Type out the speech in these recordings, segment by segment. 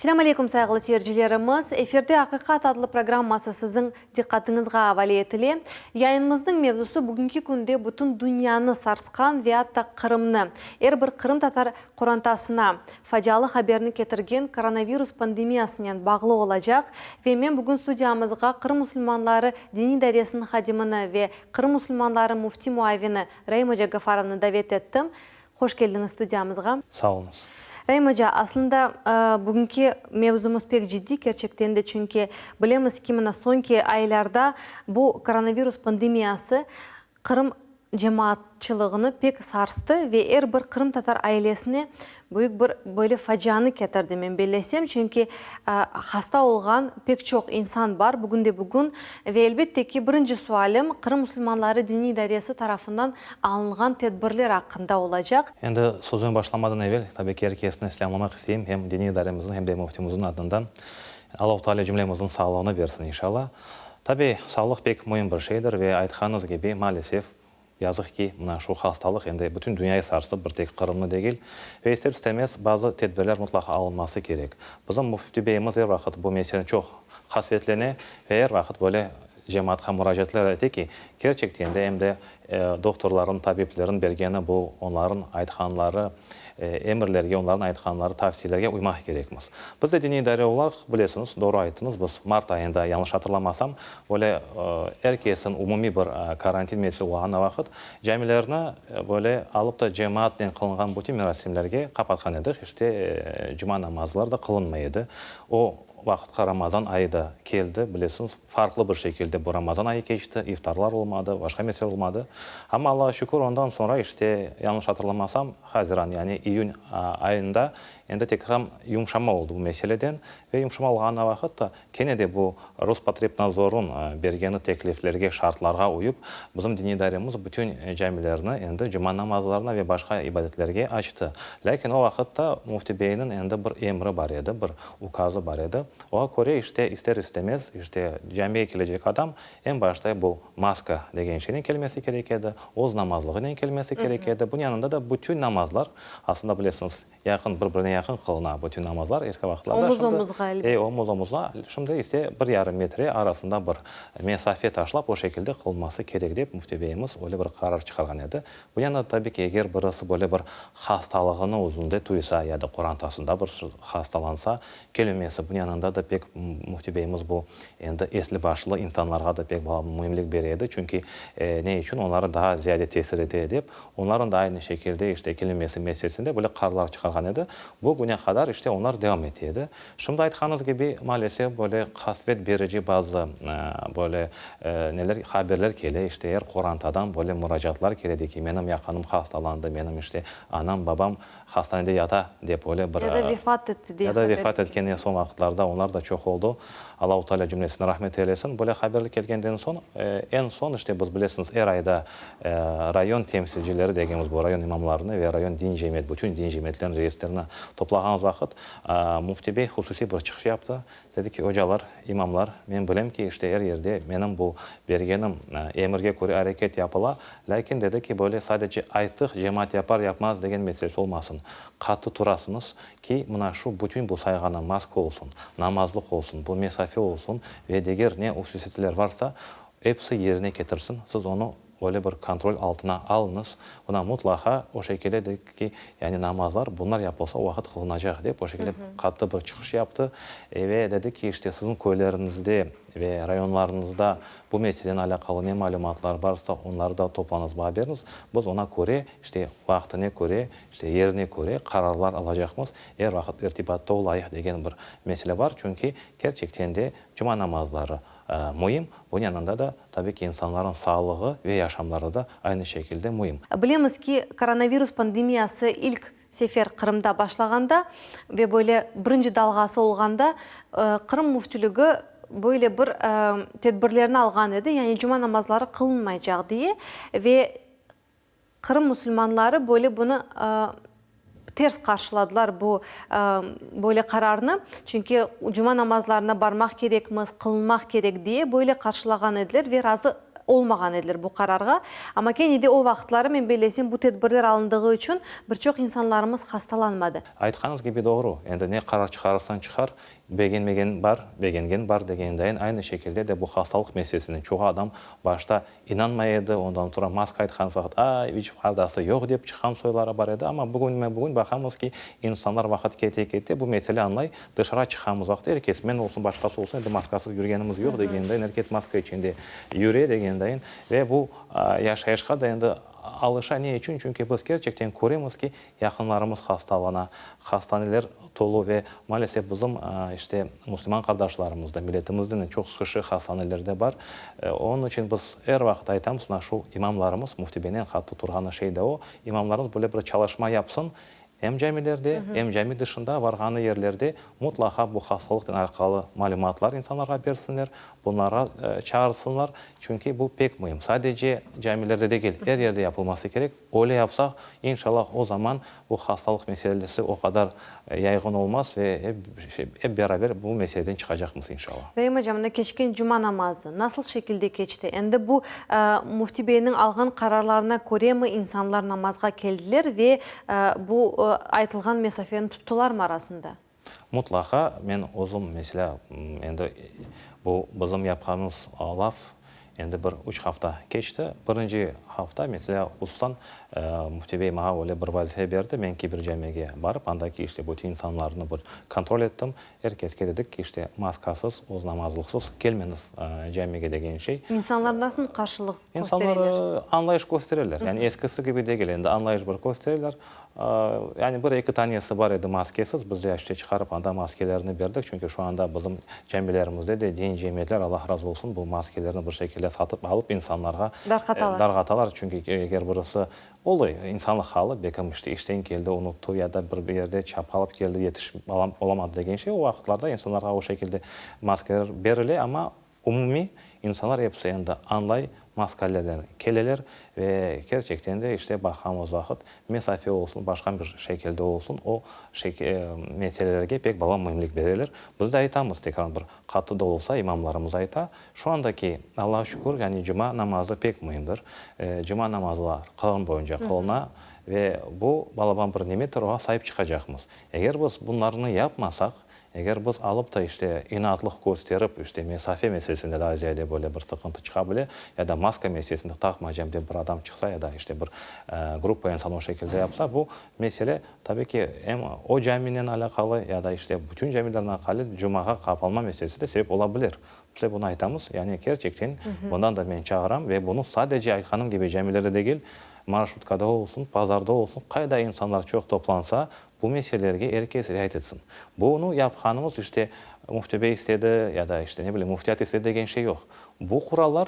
Selâm aleyküm, sayğılı seyircilerimiz! Efirde Aqiqat adlı programması siziñ diqqatıñızğa avale etile. Yayınımıznıñ mevzusı bugünki künde bütün dünyanı sarsqan ve atta Qırımnı, er bir qırımtatar qorantasına facialı haberni ketirgen koronavirus pandemiyasınen bağlı olacaq. Ve men bugün studiyamızğa Qırım musulmanları Diniy idaresiniñ hadimini ve Qırım musulmanları müfti muavini Raim oca Gafarovnı davet ettim. Hoş keldiñiz studiyamızğa. Sağ oluñız. Raim oca, aslında, bugünki mevzumız pek ciddiy kerçekten de, çünki bilemiz ki, mına soñki aylarda bu koronavirus pandemiyası Qırım cemaatçılığını pek sarstı ve er bir qırımtatar ailesine büyük bir böyle facianı ketirdi, men bellesem, çünki hasta olğan pek çoq insan bar bugünde-bugün ve elbette ki, birinci sualim Qırım musulmanları diniy idaresi tarafından alınğan tedbirler aqqında olacaq. Endi sözüme başlamadan evel, tabi ki, er kesni selâmlamaq isteyim, hem diniy idaremizniñ, hem de müftimizniñ adından. Allahu Teala cümlemizniñ sağlığını bersin, inşallah. Tabi, sağlıq pek müim bir şeydir ve aytqanıñız kibi, maalesef, yazıq ki, mına şu hastalıq endi bütün dünyayı sarstı, bir tek Qırımnı degil. Ve ister-istemez bazı tedbirler mıtlaqa alınması kerek. Bizim müfti beyimiz er vaqıt bu meseleni çoq qasvetlene ve er vaqıt böyle cemaatqa muracaatler ete ki, kerçekten de em de doktorlarnıñ, tabiplerniñ bergeni bu onların aytqanları emirlerge, onların aytqanları tavsiyelerge uymaq kerekmiz. Biz de diniy idare olaraq, bilesiñiz, doğru ayttıñız, biz mart ayında, yañlış hatırlamasam, böyle er kesin umumiy bir karantin meselesi olğanı vaqıt camilerni böyle alıp da cemaatnen qılınğan bütün merasimlerge qapatqan edik, işte cuma namazları da qılınmay edi. O vaqıtqa Ramazan ayı da keldi, bilesiñiz, farqlı bir şekilde bu Ramazan ayı keçti, iftarlar olmadı, başqa mesele olmadı. Amma Allağa şükür, ondan soñra, işte, yañlış hatırlamasam, haziran, yani iyün ayında endi tekrar yumşama oldı bu meseleden ve yumşama olğanı vaqıt da kene de bu Rospotrebnadzornıñ bergeni tekliflerge, şartlarğa uyıp, bizim diniy idaremiz bütün camilerni endi cuma namazlarına ve başqa ibadetlerge açtı. Lâkin o vaqıt da Müfti beyniñ endi bir emri bar edi, bir ukazı bar edi. Oğa köre, işte, ister-istemez, işte, camiye kelecek adam eñ başta bu maska degen şeynen kelmesi kerek edi, öz namazlığınen kelmesi kerek edi. Bunıñ yanında da bütün namazlar, aslında, bilesiñiz, yaqın, bir-birine yaqın qılına bütün namazlar eski vaqıtlarda. Omuz omuzğa, elbette. E, omuz omuzğa. Şimdi ise bir yarım metre arasında bir mesafe taşlap, o şekilde qılınması kerek dep Müfti beyimiz öyle bir qarar çıqarğan edi. Bu yanında, tabiy ki, eger birisi böyle bir hastalığını özünde tuysa ya da qorantasında birisi hastalansa, Kelmesi, bunıñ yanında da pek Müfti beyimiz bu endi esli-başlı insanlarğa da pek müimlik bere edi, çünki ne içün onlara daa ziyade tesir ete dep, onların da aynı şekilde işte kelinmesi meselesinde böyle qararlar çıqarğan edi. Bu güne qadar işte onlar devam ete edi. Şimdi aytqanıñız kibi, maalesef, böyle qasvet berici bazı böyle neler, haberler kele, işte er qorantadan böyle muracaatlar kele, dey ki, menim yaqınım hastalandı, menim işte anam, babam Hastanede yata, dep öyle bir. Ya da vefat etti diye Ya da vefat etken, eñ soñ vaqıtlarda onlar da çoq oldu. Allahu Teala cümlesine rahmet eylesin. Böyle haberler kelgenden soñ, eñ soñ, işte, biz, bilesiñiz, er ayda rayon temsilcileri degenimiz bu rayon imamlarını ve rayon din cemiyet, bütün din cemiyetleriniñ reislerini toplağanımız vaqıt, Müfti bey hususiy bir çıqış yaptı. Dedi ki, ocalar, imamlar, men bilem ki, işte er yerde menim bu bergenim emirge köre areket yapıla, lâkin, dedi ki, böyle sadece ayttıq, cemaat yapar, yapmaz degen meselesi olmasın. Qattı turasıñız ki, mına şu bütün bu sayğanım, maska olsun, namazlıq olsun, bu mesafe olsun ve diger ne hususiyetler varsa, episi yerine ketirsin, siz onı Öyle bir kontrol altına alıñız, buna mutlaqa o şekilde dedi ki, yani namazlar bunlar yapılsa o vaqıt qılınacaq dep o şekilde qattı bir çıqış yaptı ve dedi ki, işte siziñ köyleriñizde ve rayonlarıñızda bu meselenen alâqalı ne malümatlar barsa onları da toplañız bağa beriñiz, biz ona köre işte vaqtine köre, işte yerine köre qararlar alacaqmız, er vaqıt irtibatta olayıq degen bir mesele bar, çünki kerçekten de cuma namazları Müim, bunıñ yanında da, tabiy ki, insanlarnıñ sağlığı ve yaşamları da aynı şekilde müim. Bilemiz ki, koronavirus pandemiyası ilk sefer Qırımda başlağanda ve böyle birinci dalğası olğanda Qırım Müftüligi böyle bir tedbirlerni alğan edi, yani cuma namazları qılınmaycaq diye ve Qırım musulmanları böyle bunı ters qarşıladılar bu böyle qararnı, çünki cuma namazlarına barmaq kerekmiz, qılınmaq kerek diye böyle qarşılağan ediler ve razı. olmağan ediler bu qararğa. Amma kene de o vaqıtları, men bellesem, bu tedbirler alındığı içün bir çoq insanlarımız hastalanmadı. Aytqanıñız kibi doğru. Endi ne qarar çıqarırsañ çıqar, begenmegen bar, begengen bar degenindayın aynı şekilde de bu hastalıq meselesinen çoğu adam başta İnanmay edi, ondan soñra maska aytqan vaqıt, ay, iç faydası yoq dep çıqqan soyları bar edi. Amma bugünme-bugün baqamız ki, insanlar vaqıt kete-kete bu mesele añlay, dışarı çıqqanımız vaqıt er kes, men olsun, başqası olsun, endi maskasız yürgenimiz yoq degendayin, er kes maska içinde yüre degendayin ve bu yaşayışqa da endi alışa. Ne içün? Çünki biz kerçekten köremiz ki, Yaqınlarımız hastalana, hastaneler tolu ve maalesef bizim, işte, musulman qardaşlarımız da, milletimizden de çoq kişi hastanelerde bar. Onıñ içün biz er vaqıt aytamız, mına şu imamlarımız, Müfti beynen qattı turğanı şey de o, imamlarımız böyle bir çalışma yapsın, em camilerde, em cami dışında, varğanı yerlerde mutlaqa bu hastalıqnen alâqalı malümatlar insanlarğa bersinler, bunlarğa çağırsınlar, çünki bu pek müim. Sadece camilerde degil, er yerde yapılması kerek. Öyle yapsaq, inşallah, o zaman bu hastalıq meselesi o qadar yayğın olmaz ve ep beraber bu meseleden çıqacaqmız, inşallah. Reim oca, mına keçken cuma namazı nasıl şekilde keçti? Endi bu Müfti beyniñ alğan qararlarına köremi insanlar namazğa keldiler ve bu aytılğan mesafeni tuttılarmı arasında? Mutlaqa, men özüm, meselâ, endi bu bizim yapqanımız laf endi bir üç hafta keçti. Birinci hafta, meselâ, hususan, Müfti bey maña öyle bir vazife berdi, men Kibir camige barıp, andaki, işte, bütün insanlarnı bir kontrol ettim. Er keske dedik ki, işte, maskasız, öz namazlıqsız kelmeñiz camige degen şey. İnsanlar nasıl qarşılıq köstereler? İnsanlar añlayış köstereler. Yani eskisi kibi degil, endi añlayış bir köstereler. Yani bir-eki tanesi bar edi maskesiz, biz de işte çıqarıp anda maskelerini berdik, çünki şu anda bizim camilerimizde de din cemiyetler, Allah razı olsun, bu maskelerni bir şekilde satıp alıp insanlarğa Darqatalar. darqatalar, çünki eger birisi, oluy, insanlıq halı, belkim işte işten keldi, unuttı ya da bir yerde çapqalıp keldi, yetişip olamadı degen şey, o vaqıtlarda insanlarğa o şekilde maskeler berile, amma Umumiy, insanlar episi endi añlay, maskalerden keleler ve kerçekten de, işte, baqamız vaqıt, mesafe olsun, başqa bir şekilde olsun, o meselelerge pek bala müimlik bereler. Biz de aytamız, tekrar bir qattı da olsa, imamlarımız ayta, şu andaki, Allağa şükür, yani cuma namazı pek müimdir. Cuma namazlar Qırım boyunca qılına ve bu balaban bir nimettir, oña saip çıqacaqmız. Eger biz bunlarnı yapmasaq, Eger biz alıp da, işte, inatlıq kösterip, işte, mesafe meselesinde daa ziyade böyle bir sıqıntı çıqa bile, ya da maska meselesinde taqmaycam dep bir adam çıqsa, ya da, işte, bir gruppa insan o şekilde yapsa, bu mesele, tabii ki, em o caminen alâqalı, ya da, işte, bütün camilernen alâqalı, cumağa qapalma meselesi de sebep ola bilir. Biz de bunı aytamız, yani kerçekten bundan da men çağıram ve bunı sadece aytqanım kibi camilerde degil, marşrutkada olsun, pazarda olsun, qayda insanlar çoq toplansa, Bu meselelerge er kes riayet etsin. Bunı yapqanımız, işte, Müfti bey istedi ya da, işte, ne bileyim, müftiyat istedi degen şey yoq. Bu qurallar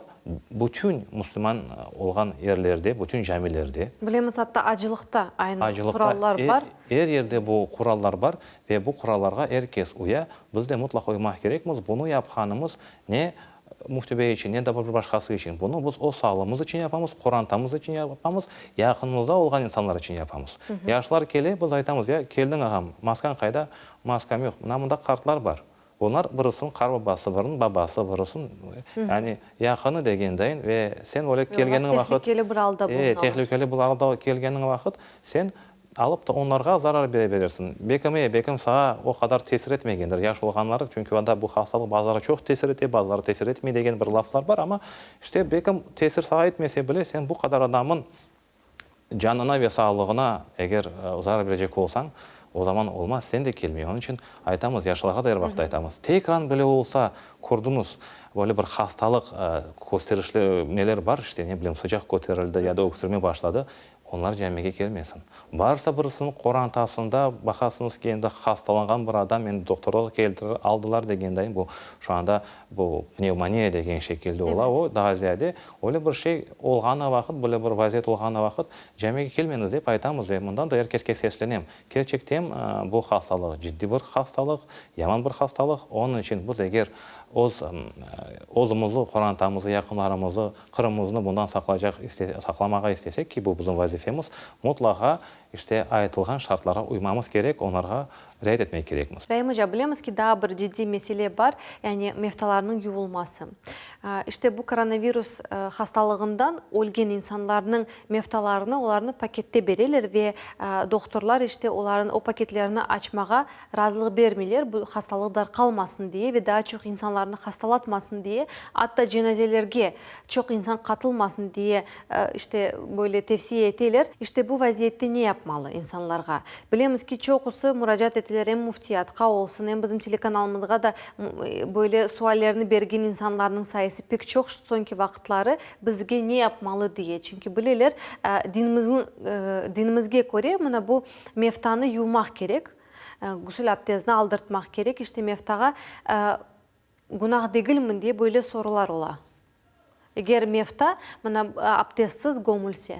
bütün müslüman olğan yerlerde, bütün camilerde. Bilemiz, atta acılıqta aynı qurallar bar. Er yerde bu qurallar bar ve bu qurallarğa er kes uya. Biz de mutlaq uymaq kerekmiz. Bunı yapqanımız ne Müfti bey içün, ne de bir başqası içün. Bunı biz öz sağlığımız içün yapamız, qorantamız içün yapamız, yaqınımızda olğan insanlar içün yapamız. Yaşlar kele, biz aytamız, ya, keldiñ ağam, maskañ qayda? Maskam yoq. Mına mında qartlar bar. Bunlar birisiniñ qarbabası, biriniñ babası, birisiniñ, yani, yaqını degendayin ve sen öyle kelgeniñ vaqıt. Tehlikeli bir alda bulunalar. Tehlikeli bir alda kelgeniñ vaqıt, sen Alıp da onlarğa zarar bere bilirsiñ. Bekim e, bekim saña o qadar tesir etmegendir, yaş olğanları, çünki anda bu hastalıq bazılarına çoq tesir ete, bazıları tesir etmey degen bir laflar bar, amma işte bekim tesir saña etmese bile, sen bu qadar adamnıñ canına ve sağlığına eger zarar berecek olsañ, o zaman olmaz, sen de kelmey. Onıñ içün aytamız, yaşlarğa da er vaqıt aytamız, tekran bile olsa kördiñiz, böyle bir hastalıq kösterişli neler bar, işte, ne bileyim, sıcaq köterildi ya da öksürme başladı, Onlar camige kelmesin. Varsa birisiniñ qorantasında baqasıñız ki, endi hastalanğan bir adam, endi doktorlar keltirir, aldılar degendayın, bu şu anda bu pnevmoniya degen şekilde ola, o daa ziyade öyle bir şey olğanı vaqıt, böyle bir vaziyet olğanı vaqıt camige kelmeñiz dep aytamız ve mından da er keske seslenem. Kerçekten bu hastalıq ciddiy bir hastalıq, yaman bir hastalıq, onıñ içün biz eger öz özümizni, qorantamızı, yaqınlarımızı Qırımımıznı bundan saqlaycaq saqlamağa istesek, ki bu bizim vazifemiz, mutlaqa, işte, aytılğan şartlarğa uymamız kerek, onlarğa riayet etmek kerekmiz. Raim oca, bilemiz ki, daa bir ciddiy mesele bar, yani meftalarnıñ yuvulması. İşte bu koronavirus hastalığından ölgen insanlarnıñ meftalarını olarnı pakette bereler ve dohturlar işte olarnıñ o paketlerini açmağa razılıq bermeyler, bu hastalıq darqalmasın diye ve daa çoq insanlarnı hastalatmasın diye, atta cenazelerge çoq insan qatılmasın diye işte böyle tevsiye eteler. İşte bu vaziyette ne yapmalı insanlarğa? Bilemiz ki, çoqusı muracaat eteler, em müftiyatqa olsun, em bizim telekanalımızğa da böyle suallerni bergen insanlarnıñ sayısı pek çoq şu soñki vaqıtları, bizge ne yapmalı diye. Çünki bileler, dinimizniñ, dinimizge köre mına bu meftanı yuvmaq kerek, gusül abdezni aldırtmaq kerek, işte meftağa günah degilmi diye böyle sorular ola. Eger mefta mına abdestsiz gömülse.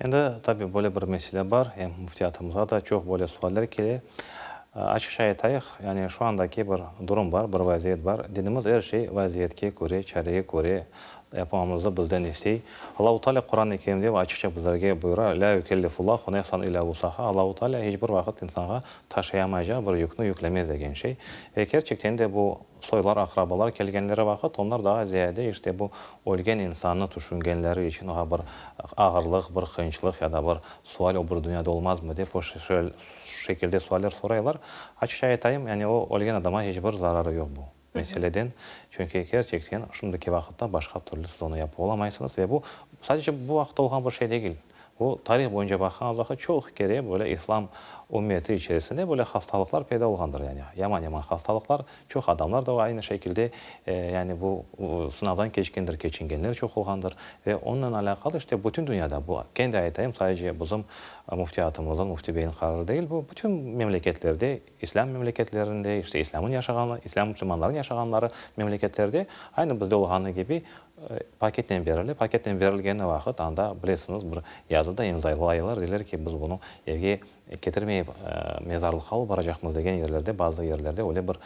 Endi, tabi, böyle bir mesele bar, em müftiyatımızğa da çoq böyle sualler kele. Açıqça aytayıq, yani şu andaki bir durum bar, bir vaziyet bar. Dinimiz er şey vaziyetke köre, çarege köre yapmamıznı bizden istey. Allahu Teala Quran-ı Kerimde açıqça bizlerge buyura, Lâ yükellifullahu nefsan illâ vusaha, Allahu Teala hiç bir vaqıt insanğa taşıyamayacağı bir yükni yüklemez degen şey. Ve kerçekten de bu Soylar, aqrabalar kelgenleri vaqıt onlar daa ziyade işte bu ölgen insannı tüşüngenleri içün oña bir ağırlıq, bir qıyınçılıq ya da bir sual o bir dünyada olmazmı dep o şekilde sualler soraylar. Açıqça aytayım, yani o ölgen adama hiç bir zararı yoq bu meseleden. Çünki kerçekten şimdiki vaqıtta başqa türlü siz onı yapıp olamaysıñız ve bu sadece bu vaqıtta olğan bir şey degil. Bu tarih boyunca baqqanımız vaqıt çoq kere böyle İslam ümmeti içerisinde böyle hastalıqlar peyda olğandır. Yani yaman-yaman hastalıqlar, çoq adamlar da aynı şekilde yani bu sınavdan keçkendir, keçingenler çoq olğandır. Ve onıñ alâqalı işte bütün dünyada bu, kendi aytayım, sadece bizim müftiyatımıznıñ, Müfti beyniñ qararı degil, bu bütün memleketlerde, İslâm memleketlerinde, işte İslâmın yaşağanı, İslâm müslümanlarınıñ yaşağanları memleketlerde aynı bizde olğanı kibi Paketnen berile. Paketnen berilgeni vaqıt anda, bilesiñiz, bir yazı da imzaylaylar, deyler ki, biz bunı evge ketirmeyip, mezarlıqqa alıp baracaqmız degen yerlerde, bazı yerlerde öyle bir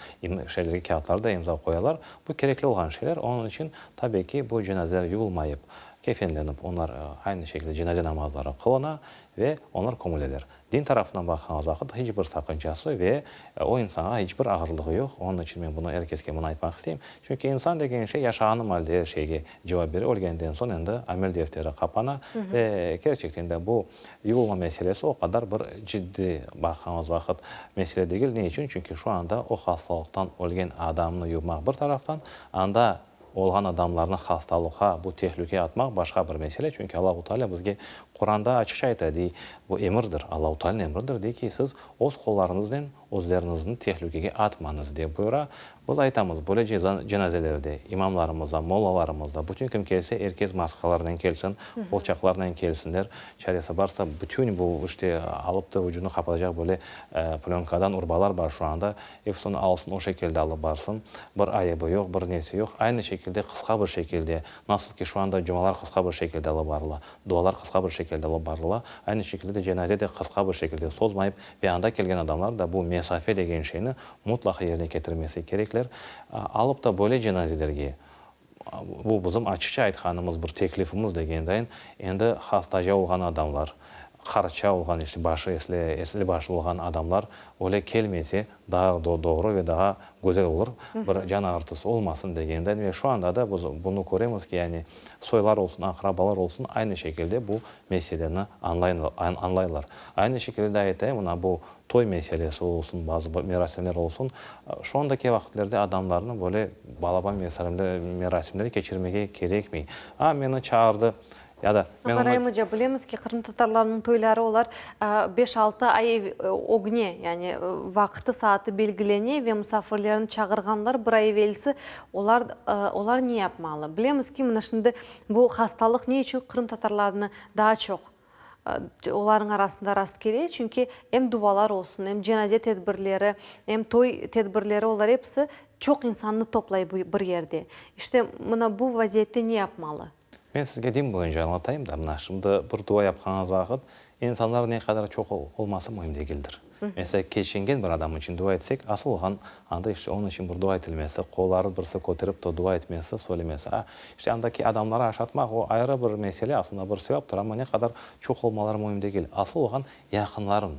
şeylerge, kâğıtlara da imza qoyalar. Bu kerekli olğan şeyler. Onıñ içün, tabiiy ki, bu cenazeler yuvulmayıp, kefenlenip, onlar aynı şekilde cenaze namazları qılına ve onlar kömüleler. Din tarafından baqqanımız vaqıt hiç bir saqıncası ve o insanğa hiç bir ağırlığı yoq. Onıñ içün men bunı er keske bunı aytmaq isteyim. Çünki insan degen şey yaşağanı malde er şeyge cevap bere, ölgenden soñ endi amel defteri qapana ve kerçekten de bu yuvulma meselesi o qadar bir ciddi baqqanımız vaqıt mesele degil. Ne içün? Çünki şu anda o hastalıqtan ölgen adamnı yuvmaq bir taraftan, anda Olğan adamlarnı hastalıqqa, bu tehlükege atmaq başqa bir mesele, çünki Allahu Teala bizge Quranda açıqça ayta, dey, bu emirdir, Allahu Teala'nıñ emridir, dey ki, siz öz qollarıñıznen özleriñizni tehlükege atmañız, dep buyura. Biz aytamız, böyle cenazelerde imamlarımız da, mollalarımız da, bütün kim kelse, er kes maskalarnen kelsin, qolçaqlarnen kelsinler, çaresi barsa, bütün bu işte alıp da vucudını qapatacaq böyle plönkadan urbalar bar şu anda, Epsini alsın, o şekilde alıp barsın. Bir ayıbı yoq, bir nesi yoq. Aynı şekilde, qısqa bir şekilde, nasıl ki şu anda cumalar qısqa bir şekilde alıp barıla, dualar qısqa bir şekilde alıp barıla, aynı şekilde de cenaze de qısqa bir şekilde sozmayıp ve anda kelgen adamlar da bu mesafe degen şeyni mutlaqa yerine ketirmesi kerekler. Alıp da böyle cenazelerge, Bu bizim açıqça aytqanımız bir teklifimiz degendayın, endi hastaca olğan adamlar, qartça olğan, işte başı esli, esli başlı olğan adamlar öyle kelmese daa doğru ve daa güzel olur, bir can ağırtısı olmasın degendayın. Ve şu anda da biz bunı köremiz ki, yani soylar olsun, aqrabalar olsun, aynı şekilde bu meseleni añlaylar. Aynı şekilde de aytayım, mına bu Toy meselesi olsun, bazı bir merasimler olsun, şu andaki vaqıtlerde adamlarnı böyle balaban merasimler keçirmege kerekmey. A, meni çağırdı, ya da men onı. Raim oca, bilemiz ki, qırımtatarlarnıñ toyları olar beş-altı ay ögne, yani vaqtı-saatı belgilene ve musafirlerni çağırğanlar bir ay evelsi, olar olar ne yapmalı? Bilemiz ki, mına şimdi bu hastalıq ne içün qırımtatarlarnı daa çoq Olarnıñ arasında rast kele, çünki em duvalar olsun, em cenaze tedbirleri, em toy tedbirleri, olar episi çoq insannı toplay bir yerde. İşte, mına bu vaziyette ne yapmalı? Men sizge din boyunca añlatayım da, mına şimdi bir dua yapqanıñız vaqıt, insanlar ne qadar çoq olması müim degildir. Meselâ, keçingen bir adam içün dua etsek, asıl olğan anda işte onıñ içün bir dua etilmesi, qolları birisi köterip de dua etmesi, söylemesi. A, işte andaki adamları aşatmaq, o ayrı bir mesele, aslında bir sevaptır, amma ne qadar çoq olmaları müim degil. Asıl olğan yaqınların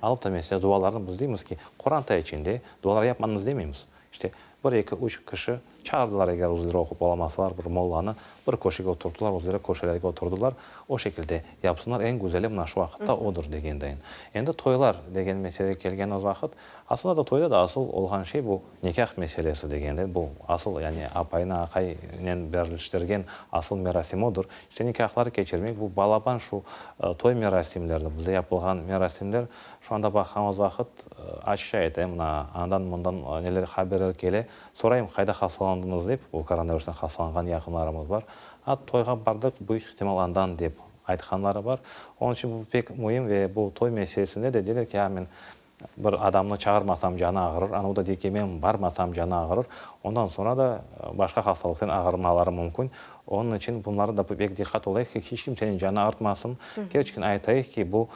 alıp da, meselâ, dualarnı biz deymiz ki, qoranta içinde dualar yapmañız demeymiz. İşte. Bir, eki, üç kişi çağırdılar, eger özleri oqup olamasalar, bir mollanı bir köşege oturttılar, özleri köşelerge oturdılar. O şekilde yapsınlar, eñ güzeli mına şu vaqıtta odır, degendayin. Endi toylar degen meselege kelgenimiz vaqıt, aslında da toyda da asıl olğan şey bu nikâh meselesi degendayin, bu asıl, yani apaynı aqaynen birleştirgen asıl merasim odır. İşte nikâhları keçirmek, bu balaban şu toy merasimlerni, bizde yapılğan merasimler, Şu anda baqqanımız vaqıt, açıq aytayım, mına andan-mından neler haberler kele, sorayım, qayda hastalandıñız dep, bu koronavirusnen hastalanğan yaqınlarımız bar. A, toyğa bardıq, büyük ihtimal andan dep aytqanları bar. Onıñ içün bu pek müim ve bu toy meselesinde de deyler ki, a, men bir adamnı çağırmasam canı ağırır, ana o da dey ki, men barmasam canı ağırır. Ondan soñra da başqa hastalıqten ağırmaları mümkün. Onıñ içün bunları da pek diqqat olayıq ki, hiç kimseniñ canı ağırtmasın. Kerçekten aytayıq ki, bu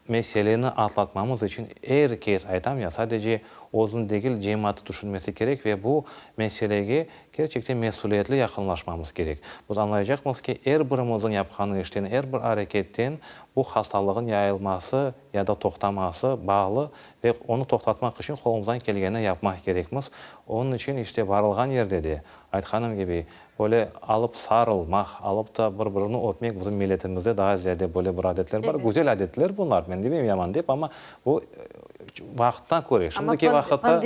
Meseleni atlatmamız içün er kes, aytam ya, sadece özüni degil, cemaatı tüşünmesi kerek ve bu meselege kerçekten mesüliyetli yaqınlaşmamız kerek. Biz añlaycaqmız ki, er birimizniñ yapqanı işten, er bir areketten bu hastalığın yayılması ya da toqtaması bağlı ve onı toqtatmaq içün qolumızdan kelgenini yapmaq kerekmiz. Onıñ içün, işte, barılğan yerde de, aytqanım kibi, Böyle alıp sarılmaq, alıp da bir-birini öpmek bizim milletimizde daa ziyade böyle bir adetler bar. Güzel adetler bunlar, men demeyim yaman dep, amma bu vaqıttan köre, şimdiki vaqıtta,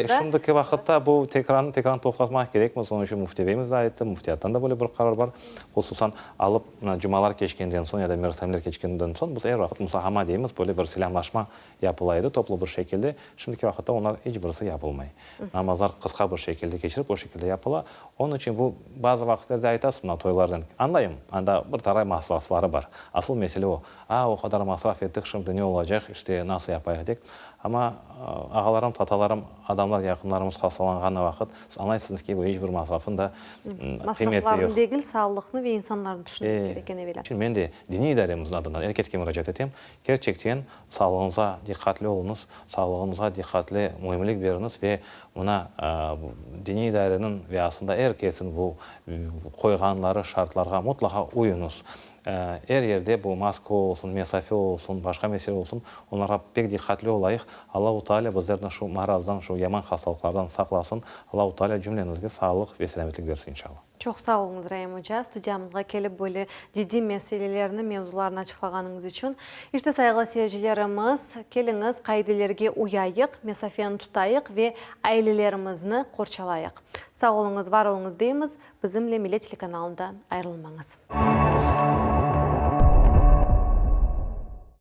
şimdiki vaqıtta bu tekrarnı tekrarnı toqtatmaq kerekmiz. Onıñ içün müfti beyimiz de ayttı, müftiyattan da böyle bir qarar bar. Hususan, alıp mına cumalar keçkenden soñ ya da merasimler keçkenden soñ biz er vaqıt musahama deymiz, böyle bir selâmlaşma yapıla edi toplu bir şekilde. Şimdiki vaqıtta onlar iç birisi yapılmay. Namazlar qısqa bir şekilde keçirip, o şekilde yapıla. Onıñ içün bu, bazı vaqıtlarda aytasız, mına toylardan, añlayım, anda bir taray masrafları bar. Asıl mesele o. A, o qadar masraf ettik, şimdi ne olacaq, işte, nasıl yapayıq dek. Amma ağalarım, tatalarım, adamlar, yaqınlarımız hastalanğanı vaqıt, siz añlaysıñız ki, bu iç bir masrafnıñ da qıymeti yoq. Masraflarnı degil, sağlıqnı ve insanlarnı tüşünmek kerek eñ evelâ. Men de diniy idaremizniñ adından er keske muracaat etem, kerçekten Sağlığıñızğa diqqatli oluñız, sağlığıñızğa diqqatli müimlik beriñiz ve mına diniy idareniñ ve aslında er kesin bu qoyğanları şartlarğa mutlaqa uyuñız. Er yerde bu maska olsun, mesafe olsun, başqa mesele olsun, onlarğa pek diqqatli olayıq. Allahu Teala bizlerni şu marazdan, şu yaman hastalıqlardan saqlasın. Allahu Teala cümlemizge sağlıq ve selâmetlik bersin inşallah. Çoq sağ oluñız, Raim oca, studiyamızğa kelip böyle ciddiy meselelerni, mevzularnı açıqlağanıñız içün. İşte, sayğılı seyircilerimiz, keliñiz, qaidelerge uyayıq, mesafeni tutayıq ve ailelerimizni qorçalayıq. Sağ oluñız, var oluñız deymiz, bizimle Millet telekanalından ayırılmañız.